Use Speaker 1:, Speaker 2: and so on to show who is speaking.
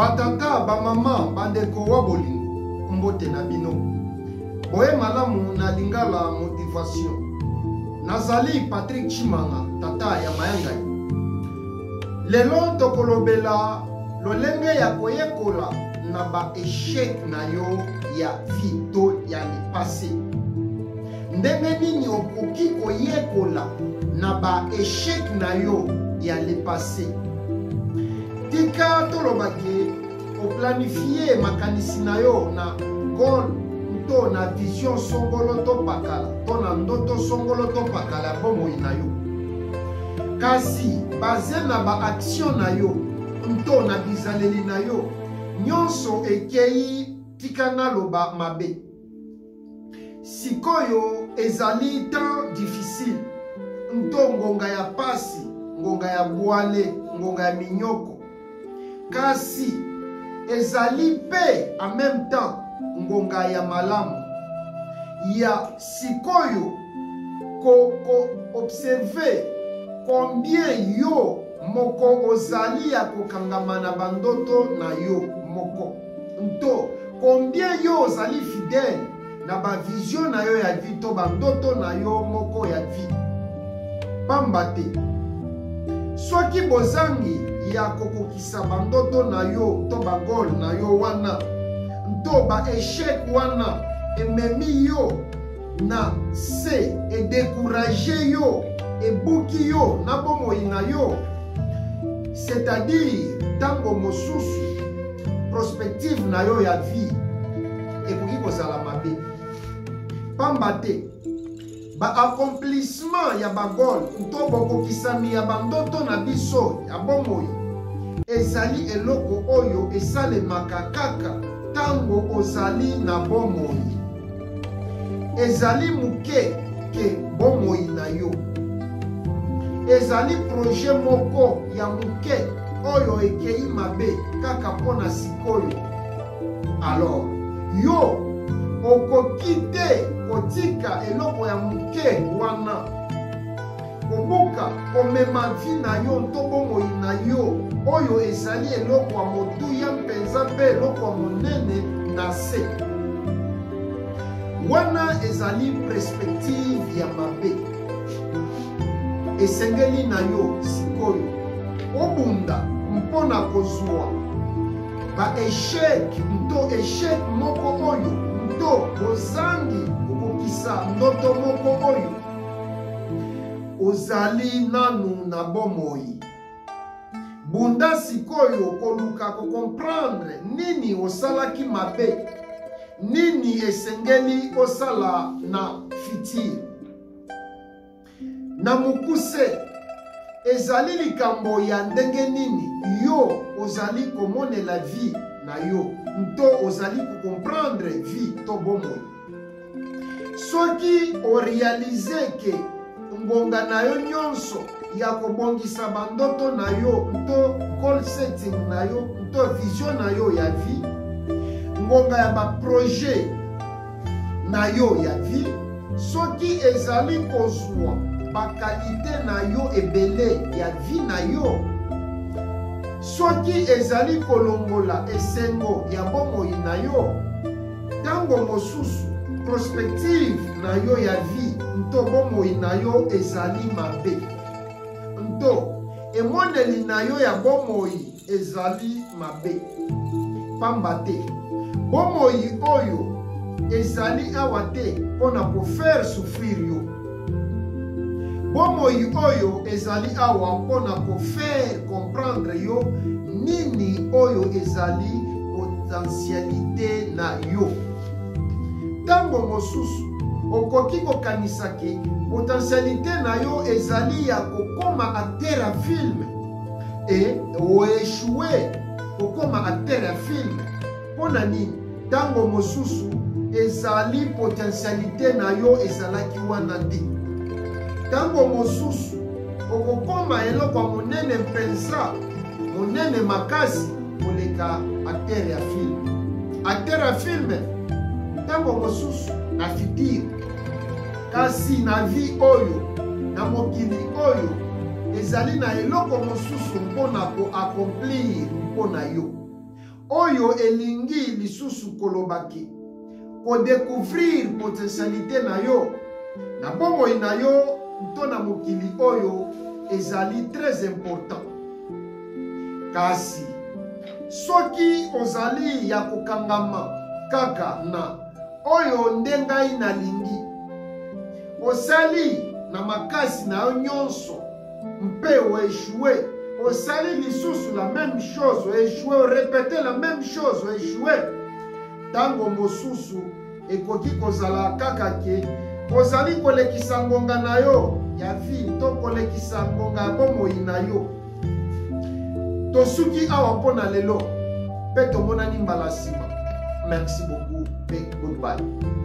Speaker 1: Batata, bamama, bandeko wa bolingo, mbote na bino. Boye malamu na Lingala Motivation. Nazali Patrick Tshimanga, tata ya mayangani. Lelo tokolobela lolenge ya koyekola na ba echec na yo ya vie to ya le passé. Ndenge nini okoki koyekola na ba echec na yo ya le passé? Tika toloba ke oplanifie makanisi na yo na goal to na vision songolo to pakala to na ndoto songolo to pakala ya bomoi na yo. Kasi base na ba action na yo nto na bizaleli na yo nyonso ekei tika naloba mabe. Sikoyo ezali temps difficile nto ngonga ya pasi, ngonga ya bwale, ngonga ya minyoko. Kasi ezali pe en même temps ngonga ya malamu ya sikoyo ko ko observer combien yo moko ozali ya kokangama na bandoto na yo moko nto combien yo ozali fidèle na ba vision na yo ya vie to bandoto na yo moko ya vie. Pamba te soki bozangi ya kokokisa bandoto na yo to bagol na yo wana nto ba echec wana ememi yo na se, edecourage yo, ebuki yo na bomoi na yo, c'est-à-dire ntango mosusu prospective na yo ya vie ekoki kozala mabe, pamba te ba accomplissement ya ba goal to bokokisami ya bandoto na biso ya bomoi ezali eloko oyo esalemaka kaka ntango ozali na bomoi. Ezali moke ke bomoi na yo ezali projet moko ya moke oyo ekei mabe kaka mpo na sikoyo. Alors yo okoki te kotika eloko ya moke wana kobuka komema vi na yo nto bomoi na yo oyo ezali eloko ya motuya mpenza mpe eloko ya monene na se. Wana ezali perspective ya mabe. Esengeli na yo sikoyo obunda mpo na kozwa ba echec nto echec moko oyo nto bozangi kokokisa ndoto moko oyo ozali nanu na bomoi. Bunda sikoyo koluka ko comprendre nini osalaki mabe, nini esengeli osala na futur. Na mokuse, ezali likambo ya ndenge nini yo ozali komonela vie na yo nto ozali ko comprendre vie to bomoi. Soki o realiser ke ngonga na yo nyonso ya kobongisa bandoto na yo nto goal setting na yo nto vision na yo ya vie, ngonga ya ba projet na yo ya vie, soki ezali kozwa ba qualité na yo ebele ya vie na yo, soki ezali kolongola esengo ya bomoi na yo, Tango mosusu prospective na yo ya vie nto bomoi na yo ezali mabe nto emoneli na yo ya bomoi ezali mabe, pamba te bomoi oyo ezali awa te mpo na ko faire souffrir yo. Bomoi oyo ezali awa mpo na ko faire comprendre yo nini oyo ezali potentialite na yo. Ntango mosusu okoki kokanisa ke potentialite na yo ezali ya kokoma acteur ya film e oechoue kokoma acteur ya film. Mpo na nini? Ntango mosusu ezali potentialite na yo ezalaki wana te. Ntango mosusu okokoma eloko ya monene mpenza, monene makasi koleka acteur ya film. Acteur ya film ntango mosusu na futur, kasi na vie oyo, na mokili oyo, ezali na eloko mosusu mpo na ko accomplir mpo na yo. Oyo elingi lisusu koloba ke kodecouvrir potentialite na yo na bomoi na yo nto na mokili oyo ezali très important. Kasi soki ozali ya kokangama kaka na oyo nde ngai nalingi, osali na makasi na yo nyonso mpe oechoue, osali lisusu la même chose, oechoue, orepete la même chose, oechoue, ntango mosusu ekoki kozala kaka ke ozali kolekisa ngonga na yo ya vie to kolekisa ngonga ya bomoi na yo. Tosuki awa mpo na lelo mpe tomonani mbala nsima. Merci beaucoup mpe goodbye.